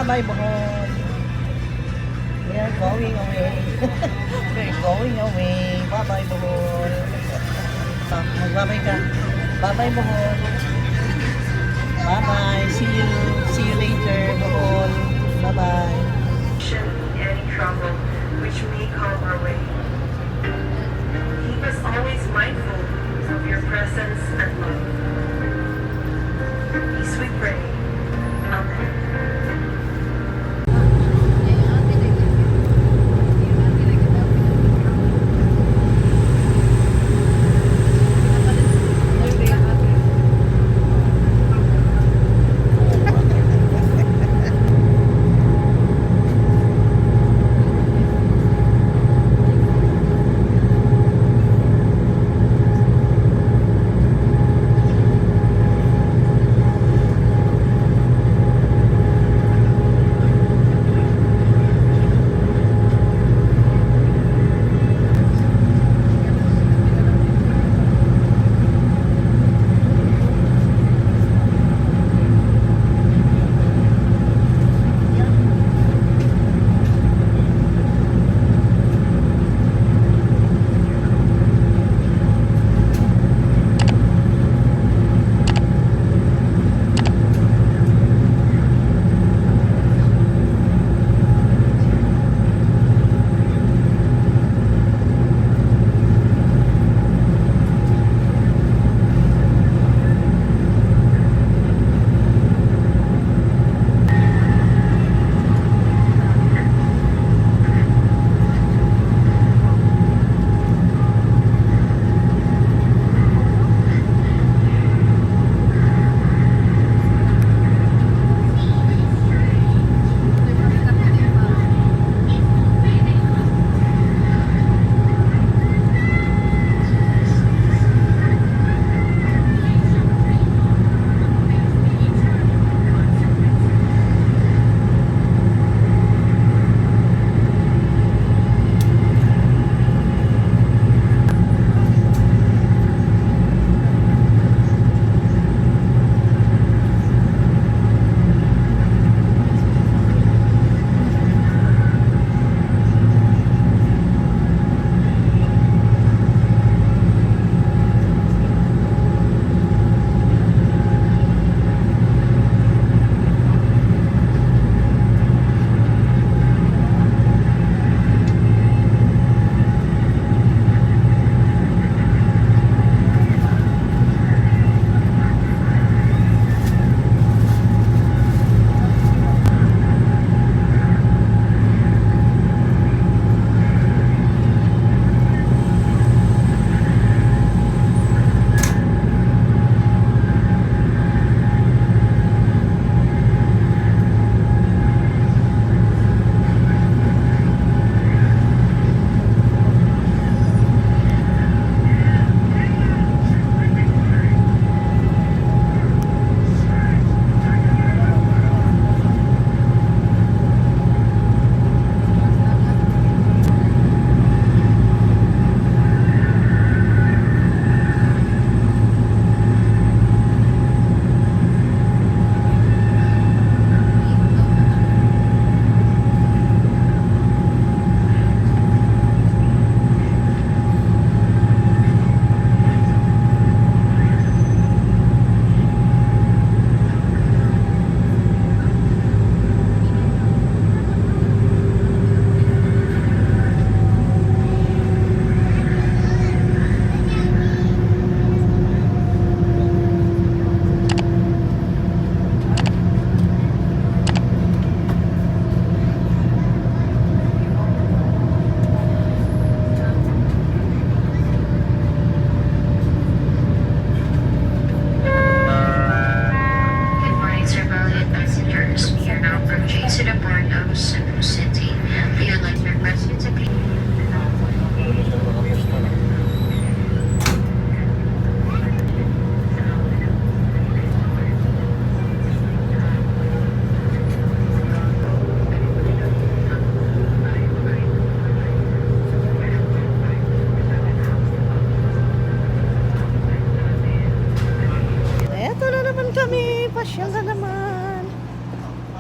Bye-bye, Bohol. We are going away. We're going away. Bye-bye, Bohol. Magbabay ka. Bye-bye, Bohol. Bye-bye. See you later, Bohol. Bye-bye. Any trouble which may come our way. Keep us always mindful of your presence and love. Peace we pray. Amen.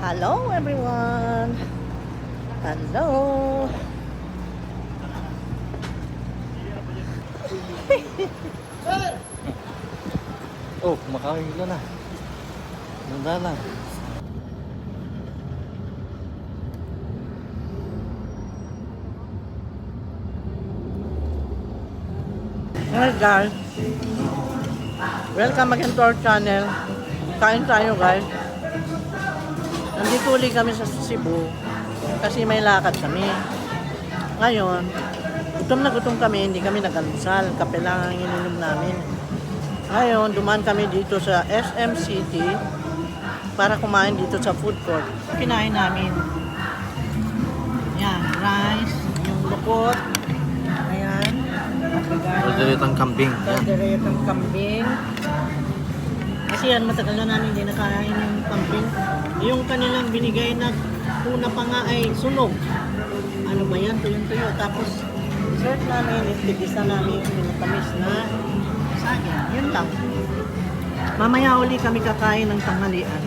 Hello everyone. Hello. Oh, kumakain ka na. Ganda na. Hi guys. Welcome again to our channel. Kain tayo guys. Nandito ulit kami sa Cebu kasi may lakad kami. Ngayon, gutom kami, hindi kami nag-almusal. Kape lang ang ininom namin. Ngayon, dumaan kami dito sa SM City para kumain dito sa food court. Kinain namin. Yan, rice, yung lukot. Ayan. Kalderetang kambing. Yan. Kalderetang kambing. Kasi yan, matagal na namin hindi nakain yung kambing. Yung kanilang binigay na una pa nga ay sunog. Ano ba yan? Tuyo-tuyo. Tapos, dessert namin, itigisa namin yung minatamis na saging. Yun lang. Mamaya uli kami kakain ng tanghalian.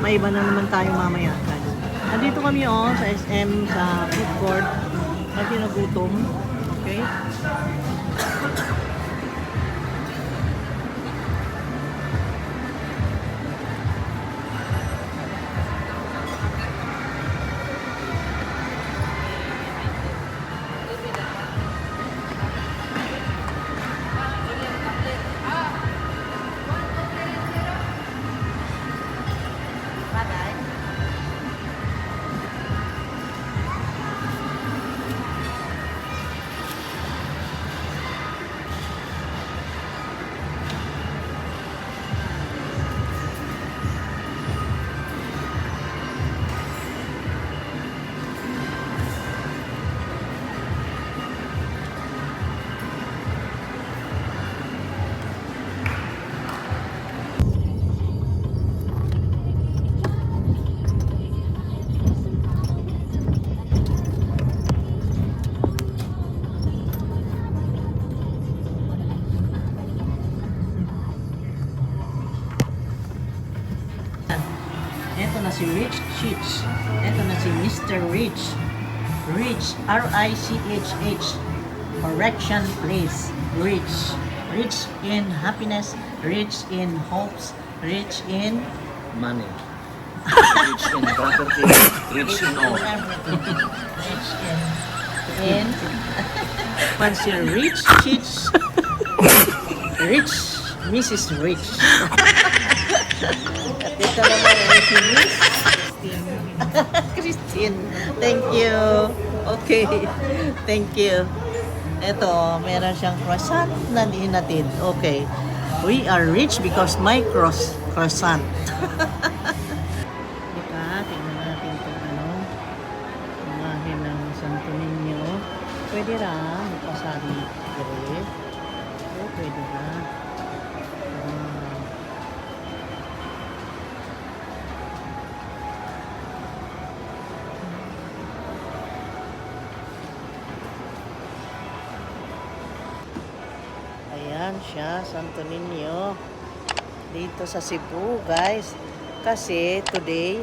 May iba na naman tayo mamaya, guys. Nandito kami sa SM, sa food court. Kasi nagutom. Okay? Ito na si Rich Cheech. Ito na si Mr. Rich. Rich, R-I-C-H-H. Correction, please. Rich. Rich in happiness, rich in hopes, rich in Money. Rich in property. Rich in all. everything. Rich in Pag si Rich Cheech. Rich, Mrs. Rich. At ito naman ay si Miss Christine. Thank you. Okay. Thank you. Ito, meron siyang croissant na inatid. Okay. We are rich because my croissant. Teka, tingnan natin kung ano. Imahe ng Santo Niño. Pwede ra, magpasari. Pwede ra. Ayan siya, Santo Niño. Dito sa Cebu, guys. Kasi today,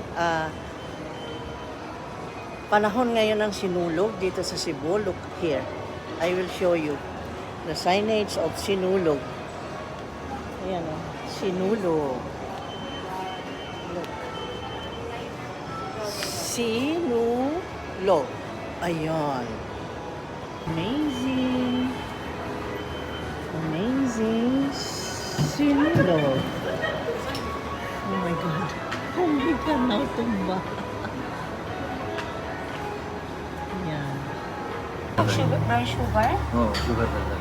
panahon ngayon ng sinulog dito sa Cebu. Look here. I will show you the signage of sinulog. Ayan o, sinulog. Look. Sinulog. Ayan. Amazing. Amazing. Sinulog. Oh my God. Oh my God, nautumba. Yan. Sugar, brown sugar? Oh, sugar dada.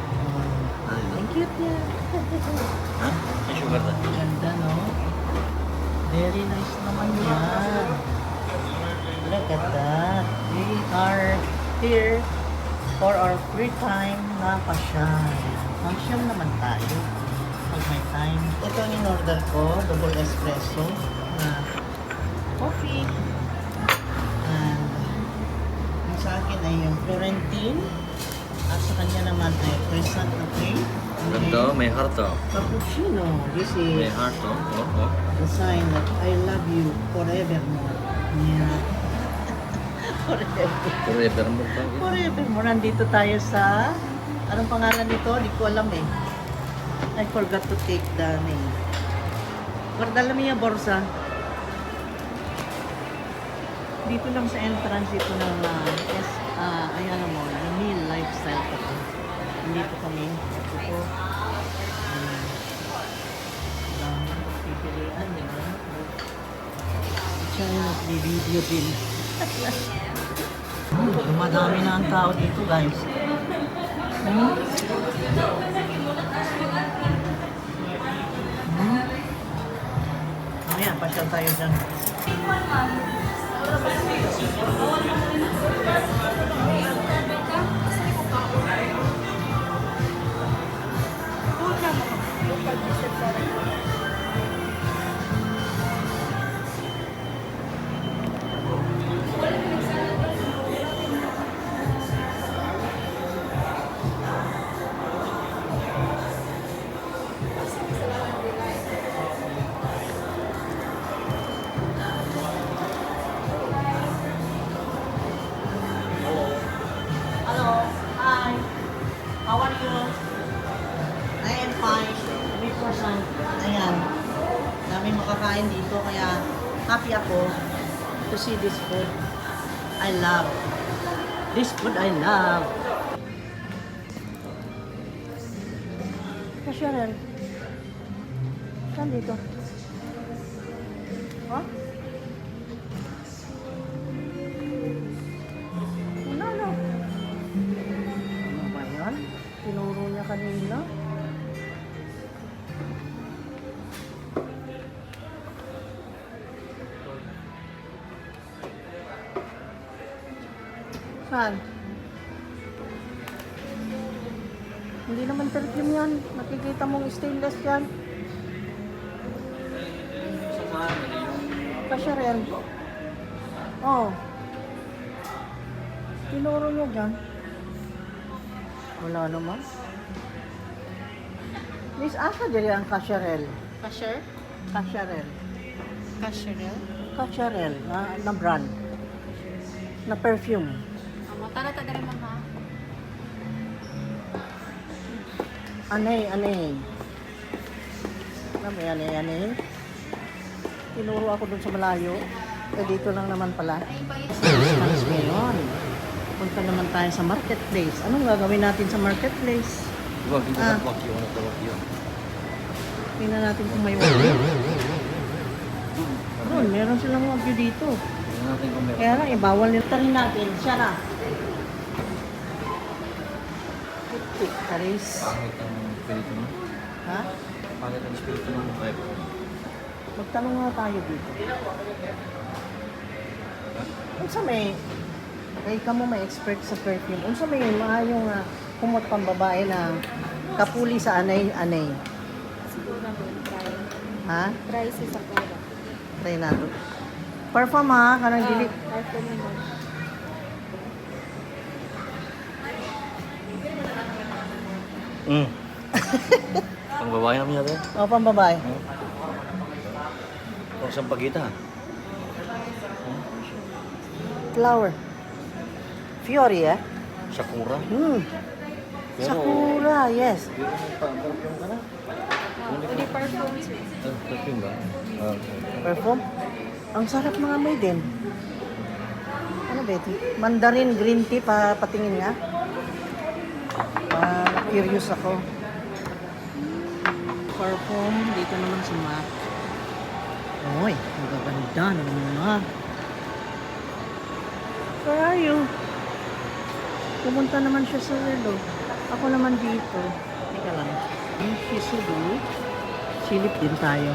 Thank you, Tia. Ha? May sugar dada. Ganda, no? Very nice naman yan. Look at that. We are here for our free time na pasyal. Pasyal naman tayo pag may time. Ito ang in-order ko, double espresso na coffee. And yung sa akin ay yung Florentine. At sa kanya naman ay croissant na cream. Ganda, may heart oh. Cappuccino. This May is heart oh. Oh, oh. the sign that I love you forevermore. Yeah. Forever mo pa. Forevermore. Nandito tayo sa... Anong pangalan nito? Di ko alam eh. I forgot to take the name. Guarda la mia borsa. Dito lang sa entrance ito ng ayan mo, the meal lifestyle ko. Dito kami. Ito. Pipilian, di ba? Siya yung nagbibideo din. Dumadami na ang tao dito, guys. Ayan, pasyal tayo dyan. Hello. Hi. How are you? I am fine. 3%. Ayan. Dami makakain dito kaya happy ako to see this food. I love. This food I love. Kasyaran. Saan dito? Ha? Ano? Ano ba yan? Tinuro niya kanina. Saan? Hindi naman perfume yan. Nakikita mong stainless yan. Kasya rin. Oh. Tinuro niya dyan. Wala naman. Miss, asa dyan ang kasyarel? Cashier? Kasyarel. Cashier? Kasyarel. Na brand. Na perfume. Tara ta diri mama. Anay. Alam mo, anay. Tinuro ako dun sa malayo. Eh, dito lang naman pala. Mas ngayon. Punta naman tayo sa marketplace. Anong gagawin natin sa marketplace? Wag, hindi Ah. na wagyo. Ano to wagyo? Tingnan natin kung may wagyu. Doon, meron silang wagyu dito. Tingnan natin kung meron. Kaya lang, ibawal nito rin natin. Siya na. Karis. Pangit ang espiritu mo. Ha? Pangit ang espiritu mo. Ay, Magtanong nga tayo dito. Kung sa may, kay ka mo may expert sa perfume, kung sa may maayong kumot pang babae na kapuli sa anay-anay. Siguro na try. Ha? Try si Sakura. Try nato. Perform ha, kanang dili. Perfume mo. Pang babae naman yata. O, pang babae. Kung saan pagita. Flower. Fiori, eh? Sakura. Pero- Sakura, yes. Pero perfume ka na. Pwede perfume. Perfume ba? Ah, Perfume. Ang sarap mga amoy din. Ano ba ito? Mandarin green tea, patingin nga. Curious ako. Perfume, dito naman sa MAC. Uy, magaganda naman nga. Where are you? Pumunta naman siya sa relo. Ako naman dito. Teka lang. Shisudu. Silip din tayo.